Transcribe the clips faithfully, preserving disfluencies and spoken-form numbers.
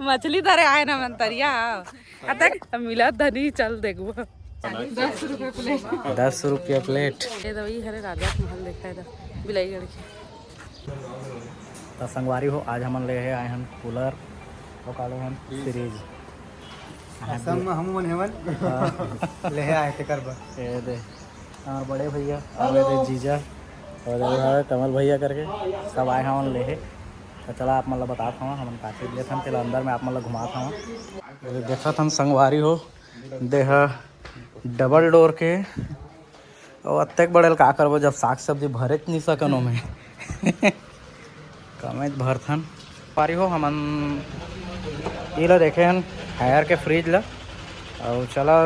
मछली धरे आए ना मन तरिया। अतक मिला धनी, चल देखबो। दस रुपये प्लेट। दस रुपया प्लेट। ये दवाई हरे राजा के महल देखा है, बिलाईगढ़ के। त संगवारी हो, आज हमन ले हे आए हन कूलर, अउ का ले हन, फ्रिज। असम में हम मन हेवन। हाँ। ले हे आए तेकर बर। ये दे, हमारे बड़े भैया, और ये दे जीजा, और ये हमारे कमल भैया करके सब आए हमन ले हे। तो चला आप मन ला बतात हवा, हमन का चीज लेथन, तेला अंदर में आप मन ला घुमात हवा। ये देखत हन संगवारी हो, दे ह डबल डोर के। अउ अतेक बड़े ल का करबो, जब साग सब्जी भरेच नइ सकन ओमे। कमेच भरथन। पारी हो, हमन एला देखे हन, हायर के फ्रिज ला। अउ चला,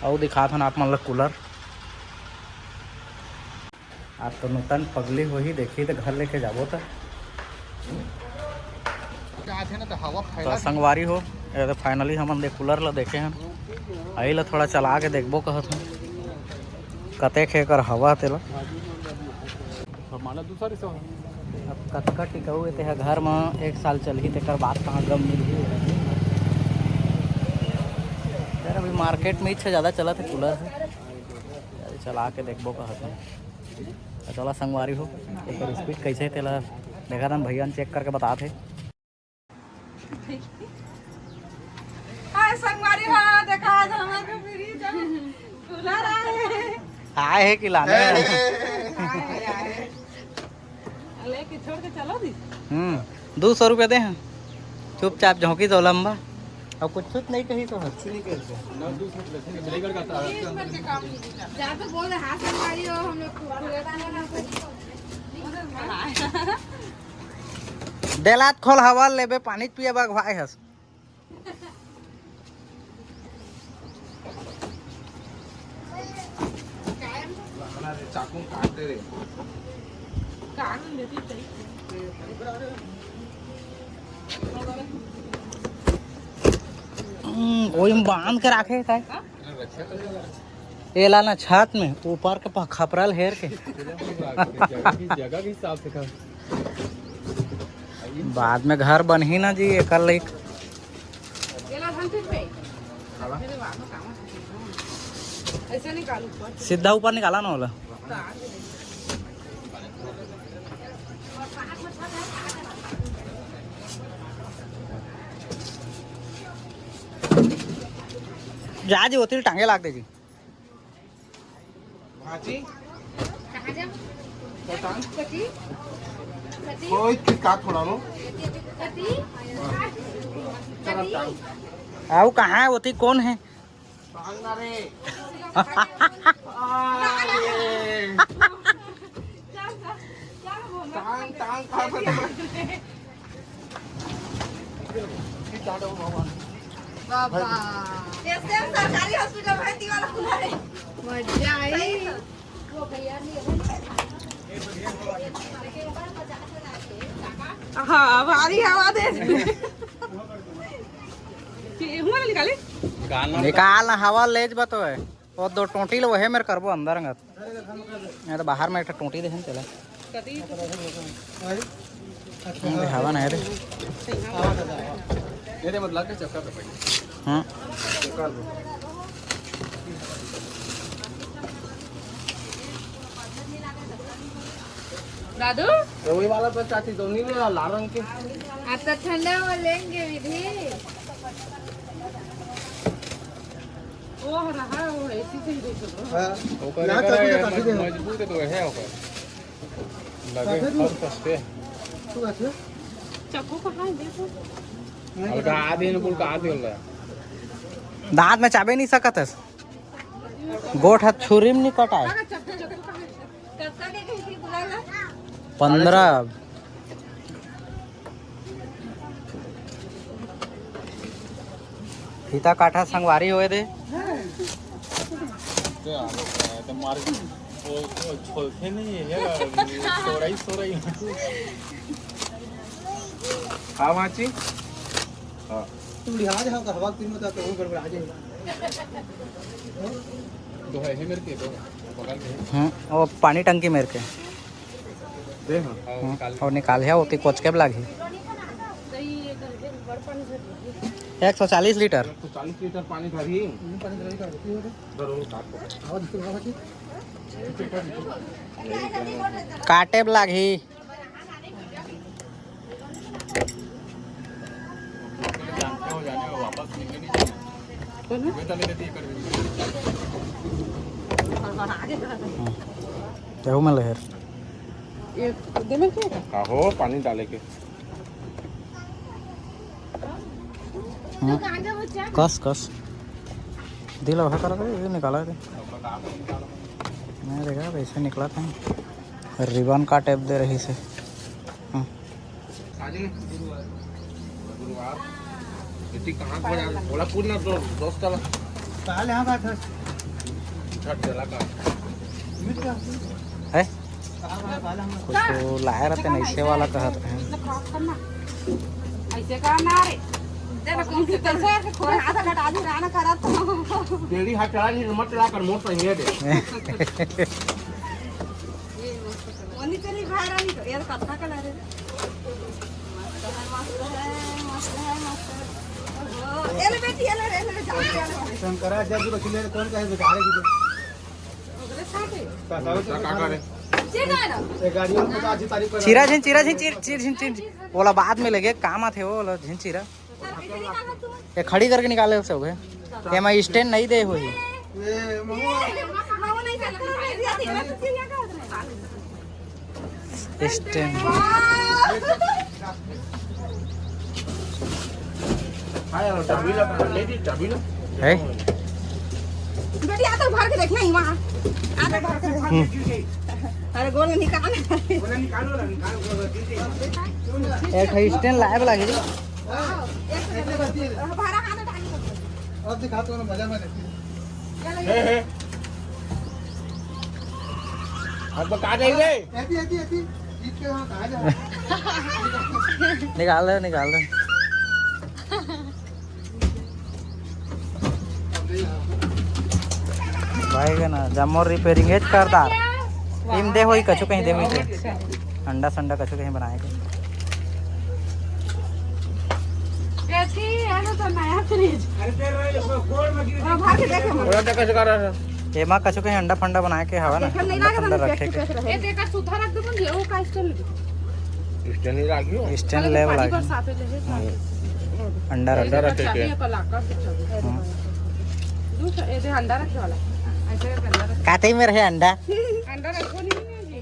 अउ दिखात हन आप मन ला कूलर। आज तो नूतन पगली होही, देखी त घर लेके जाबो त। आथे ना तो हवा तो फैला। संगवारी हो, ये तो फाइनली हमन दे कूलर ला देखे हन। आई ला थोड़ा चला के देखबो कहत हन, कतेक हे एकर हवा तेला। माला दूसरा रिसवा। अब कतका टिकाऊ हे तेहा, घर म एक साल चलही, तेकर बाद कहाँ गम मिलही। यार, अभी मार्केट में इच्छा ज़्यादा चलत हे कूलर से। चला के देखबो कहत हन। त चला संगवारी हो, एकर स्पीड कैसे हे तेला देखा दन, भैया चेक करके बतात हे। हाय संगवारी हो, देखा आज हमारे फ्रिज कूलर आए हे। आए हे कि लाने? आए हे, आए हे। लेके छोड़ के चलो दी। हम्म, दो सौ रुपया दे हैं। चुपचाप झोंकी दो लंबा। अब कुछ कुछ नहीं कही तो हर। जा तो बोल, हाँ संगवारी हो, हम लोग को देलात खोल हवा लेबे, पानी पिए बा, भाई हस। चाकू काट दे रे। हम्म, ओही में बांध के राखे हे काय? एला ना छत में, ऊपर के प-, खपरा ल हेर के। जगह की, जगह के हिसाब से कर। बाद में घर बनही ना जी, एकर लइक। ऐसे निकाल ऊपर। सीधा ऊपर निकाला ना ओला। जा जी, ओती ल टांगे लाग दे जी। भाजी? कहाँ जा? बताओ। कथी? कथी? कोई चीज काट थोड़ा लो। कथी? चला, कथी? टांग। आऊ कहाँ हे? ओती कोन हे? टांग ना रे। अरे। टांग, टांग काट दे। बाबा। ये सेम सरकारी हॉस्पिटल में दिवाला खुला है। मजा आई। सही है। हाँ, भारी हवा दे। कि हुआ ना निकाले? निकाल ना, हवा ले जबा तो है। वो दो टोंटी लो, वहे मेर करबो अंदर अंगत। नहीं तो बाहर में एक ठो टोंटी देहन तेला। हम्म, हवा नहीं रे। ये दे, मतलब के चक्कर तो पड़ी। हाँ। दादू? ये वही वाला तो चाची, तो नहीं लेना, लाल रंग के। अच्छा, ठंडा वो लेंगे विधि। वो रहा, वो ऐसी से ही देख लो। हाँ। ओकर यहाँ एकरा चाकू से ये काट दे। मज-, मजबूत तो है ओकर। लगे काट दे। फर्स्ट पे। तू काट दे। चाकू कहाँ है? देखो। नहीं हल्का काट। आधे ने बोल का आधे होला। दांत में चाबे नहीं सकत हस। गोठ हाथ छुरी में नहीं कटाए। अगर चाकू, चाकू कहाँ है? कब का दे गई थी बुला ला। पंद्रह। फीता काटा संगवारी होए दे। तो यार, तो मार, वो, वो छोलते नहीं है यार, सोराई, सोराई। हाँ, माची? हाँ। तुम लिहाज है, तो हवा तीन बता, तो वो गड़बड़ा जाएगा। दो है, है मेरे के, दो। बगल में। हम्म, वो पानी टंकी मेरे के। दे हाँ। हम्म, और निकाल है, वो ती कोच के लागही। एक सौ चालीस लीटर। एक सौ चालीस लीटर पानी धरही। जरूर काट को। काटे ब लागही। तेहू में लहर। ये देने के? का हो, पानी डाले के। हम्म। कस, कस। दिल ओहे करा दे, ये निकाला दे। मैं देखा, वैसे निकला था। रिबन काटे ब दे रहिसे। हम्म। आज नहीं, गुरुवार। गुरुवार। इतनी कहाँ को यार? बोला पूछ ना तो दोस्त वाला। काल यहाँ बात है। छठ चला का। मिट गया। है? कुछ तो लाए रहते ना, ऐसे वाला कहत रहे। ऐसे का ना रे। तेरा कौन से तरह से खोल हाथ कटा दी, राना करा तो। डेढ़ी हाथ चला नहीं, मत चला कर, मोट सही है दे। ओनी चली बाहर आई तो यार, कत्था कलर है। मस्त है, मस्त है, मस्त है, मस्त है। ओहो, ये ले बेटी, ये ले रे, ये ले रे, जाओ, ये ले रे। शंकराचार्य जी बकले कौन कहे बेचारे की तो? ओकरे साथे। का साथे का करे? ये गाना। ये गाड़ियों को तो आज ही तारीख पर चिरा झिन, चिरा झिन, चिर, चिर झिन, चिर झिन। ओला बाद में लगे, काम आथे वो, ओला झिन चिरा। ये खड़ी करके निकाले से हो गए। एमा स्टैंड नहीं दे होही। स्टैंड। हाँ यार, चाबी ला, ले दी, चाबी ला। है? बेटी, आ तो भर के देखना ही वहाँ। आ तो भर के देखना। हम्म। अरे, गोल निकाल। बोला, निकालो ना, निकालो, बोला, दीजिए। एक ठो स्टैंड लाए वाला है जी। हाँ, एक सेकंड। हमारा हाथ उठा के रखो। अब दिखा तो ना, मजा में देखती है। हे, हे। अब तो कहाँ जाएंगे? ऐसी, ऐसी, ऐसी। जीत के वहाँ कहाँ जा? निकाल दे, निकाल दे। भाई के ना, जम्मो रिपेयरिंग एज करता। टीम दे होई, कछु कहीं दे मिलते। अंडा संडा कछु कहीं बनाए के। देखी, ये तो नया फ्रिज। अरे, तेल रही, इसको गोल में गिर और भर के देखे मत। पूरा देखा चुका रहा है। एमा कछु कहीं अंडा फंडा बनाए के हवा ना, देखल नहीं अंडा लगा फंडा था, रखे के। देख के रहे। ये देखा, सूथा रख दे, पण ये वो का स्टैंड ले। स्टैंड नहीं लागियो। स्टैंड अरे, ले पानी वाला। बरसात ले है। हम्म। अंडा रखे। अंडा रखे चाबी के। है, कल आकर से चाबी। हम्म। दूसरा, ये दे अंडा रखे वाला। ऐसे करके अंडा रखे। काते में रहे अंडा। अंडा रखो नहीं है जी।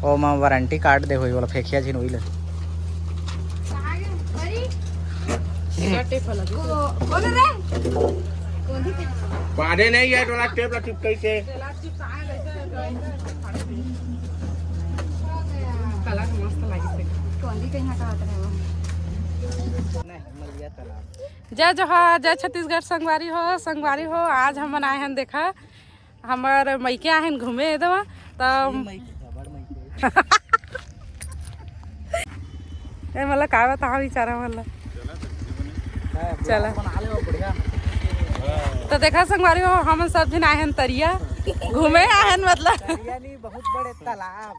ओमा वारंटी कार्ड दे होई, वाला फेंकिया झिन होई ले। कौन रे? पादे नहीं है, टोला टेप ला चिपकाई से। कलर मस्त लागिस हे। कौन दी कहीं हटावत रहे हो? जय जोहार, जय छत्तीसगढ़ संगवारी हो, संगवारी हो, आज हमन आए हन देखा हमर मइके आहे न घूमे एदवा, त ये मइके, बड़ मइके। ए, मतलब, का बताओ बेचारा, मतलब। चला। बना ले, वो बढ़िया। तो देखा संगवारी हो, हमन सब झन आए हन तरिया, घूमे आए हन, मतलब। तरिया नहीं, बहुत बड़े तालाब।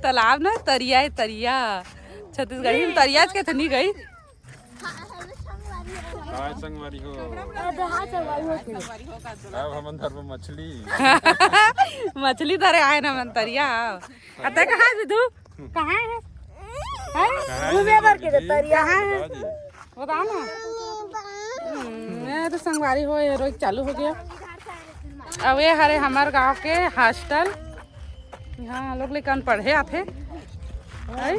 तालाब ना, तरिया है, तरिया। छत्तीसगढ़ी में तरिया के तो नहीं गई। हाय संगवारी हो। अब हमन धरबो मछली। मछली धरे आए ना मन तरिया। आ ते कहाँ है तू? कहाँ है? हैं? कहाँ है? घूमे बर के तरिया। कहाँ है? बताओ जी। बताओ ना। हम्म, ये तो संगवारी हो, ये रोज चालू हो गया। अब ये हरे हमार गांव के हॉस्टल। यहाँ लोग लेकन पढ़े आथे। हैं?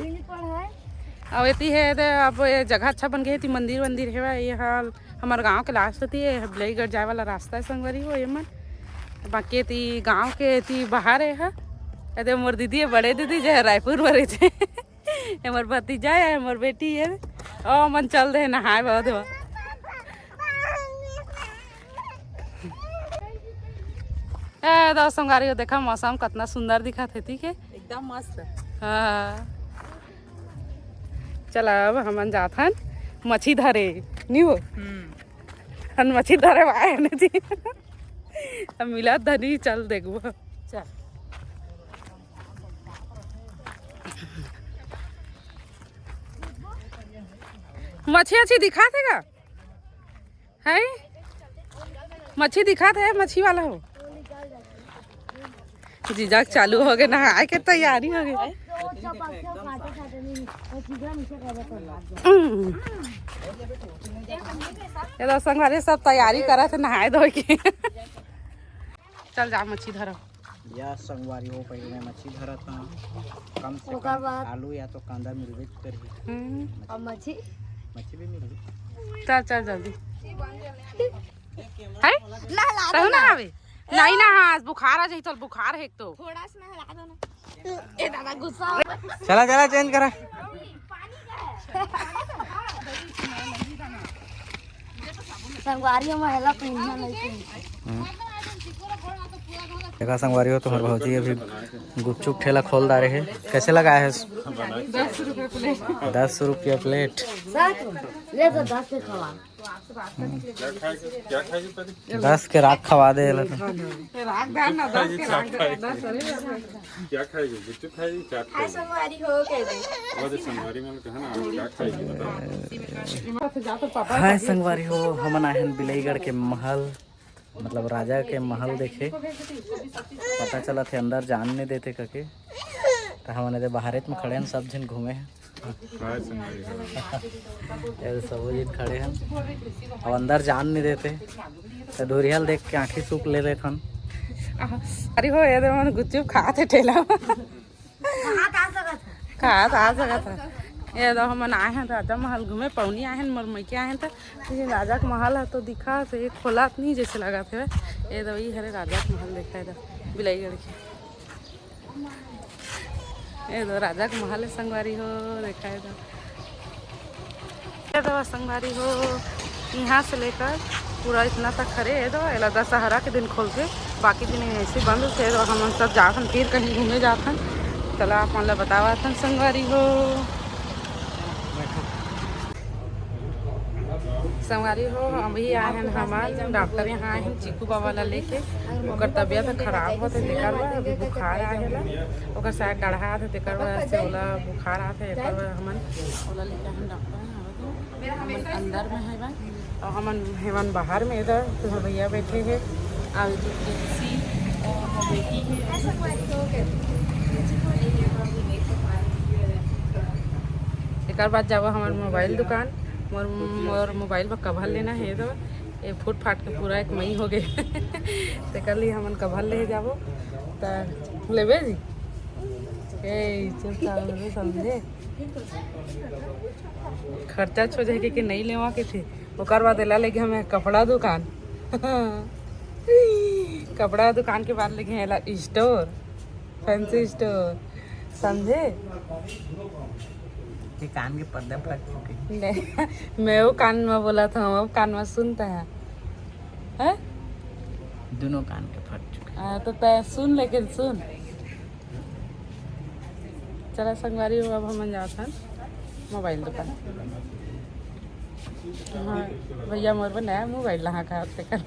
अउ एती हे दे, अब ये जगह अच्छा बन गए, एती मंदिर वंदिर हेवय। ये हाल हमर गांव के लास्ट होती है, बिलाईगढ़ जाए वाला रास्ता है संगवारी हो ये मन। बाकी एती गांव के एती बाहर है हा। एदे मोर दीदी है, बड़े दीदी, जे रायपुर में रहिथे। ये मोर भतीजा है, मोर बेटी है। ओ मन चल दे नहाए बहुत हो। ए, दो संगवारी हो, देखा मौसम कितना सुंदर दिखत हे, ठीक है? एकदम मस्त। हाँ। चला, अब हमन जाथन मछी धरे, नी हो? हम्म। हम मछी धरे आए ने जी। अब मिला धनी, चल देखबो। चल। मच्छी अच्छी दिखात हे का? है, मच्छी दिखात हे, मच्छी वाला हो। जीजा के चालू हो गए नहाए के तैयारी हो गए। हम्म। ये लो संगवारी, सब तैयारी करत हे नहाए धोए के। चल जा मच्छी धरो। या संगवारी हो, पहले मैं मच्छी धरत हूँ। कम से ओकर कम बाद आलू या तो कांदा मिलबे करही। हम्म। और मच्छी? मच्छी भी मिलही। चल चल जल्दी। है? नहला तहु दो ना ना। आवे? नहीं ना, हाँ, बुखार आ जाई, चल बुखार है एक तो। थोड़ा सा नहला दो ना। ए दादा, गुस्सा हो गया। चला चला, चेंज करा। संगवारी, हम हेला पहिनना नहीं चाहिए। हम्म। देखा संगवारी हो, तुम्हारे भौजी अभी गुपचुप ठेला खोल डारे हे। कैसे लगाए हे? दस रुपया प्लेट। सच? ले तो दस के खवा। दस के राख खवा दे एला तो। राख डाल ना, दस के राख डाल, दस अरे। क्या खाएगी? गुपचुप खाएगी, चाट खाएगी? संगवारी हो के दे। वो तो संगवारी मन कहा ना, क्या खाएगी बताओ? हाय संगवारी हो, हमन आए हन बिलईगढ़ के महल, मतलब राजा के महल देखे। पता चलत हे अंदर जान नहीं देते कके, तो हमन एदे बाहरेच में खड़े हन, सब झन घूमे हैं। हाय संगवारी हो। ये सब झन खड़े हन, अब अंदर जान नहीं देते, तो दूरिहा ल देख के आँखी सूख ले लेथन। अरे हो, ये दे मन गुपचुप खात हे ठेला। खात आ सकत हे। खात आ सकत हे। ये दो हमन आए हन राजा महल घूमे, पौनी आए हन, मोर मइके आए हन, त लेकिन राजा के महल ह तो दिखा से खोलात नहीं जैसे लगत हे। ये दो ई हरे राजा के महल, देखा हे दो बिलईगढ़ के। ये दो राजा के महल हे संगवारी हो, देखा हे दो। ये दो संगवारी हो, यहाँ से लेकर पूरा इतना तक हरे। ये दो एला दशहरा के दिन खोलथे, बाकी दिन ऐसे बंद होथे। ये दो हमन सब जाथन, फिर कहीं घूमे जाथन। चला आप मन ला बतावत हन संगवारी हो। संगवारी हो, अभी आए हन हमन डॉक्टर यहाँ आए हन चीकू बाबा ला लेके। ओकर तबीयत खराब होत हे, तेकर बर अभी बुखार आए हे ला। ओकर शायद डढ़ा आत हे, तेकर वजह से ओला बुखार आत हे, एकर बर हमन ओला लेके आए हन डॉक्टर यहाँ। हमन अंदर में हेवन और हमन हेवन बाहर में। इधर तुम्हार भैया बैठे हे, आगे तो तुलसी और हमर बेटी हे। एकर बाद जाबो हमर मोबाइल दुकान। मोर मोर मोबाइल बर कवर लेना हे, तो ये फूट फाट के पूरा एक मई हो गए। तेकर लिए हमन कवर ले जाबो। त लेबे जी? ए, चुपचाप लेबे, समझे? खर्चा हो जाए के, के नहीं लेवा के थे। ओकर बाद एला लेके हमें कपड़ा दुकान। कपड़ा दुकान के बाद लेके एला स्टोर, फैंसी स्टोर, समझे? ये कान के पर्दा फट चुके। नहीं, मैं वो कान में बोला था, वो कान में सुनता है, हैं? दोनों कान के फट चुके। हाँ, तो तय सुन, लेकिन सुन। चला संगवारी हो, अब हमन जात हन मोबाइल दुकान। हाँ, भैया मोर बर नया मोबाइल लहा का तेकर।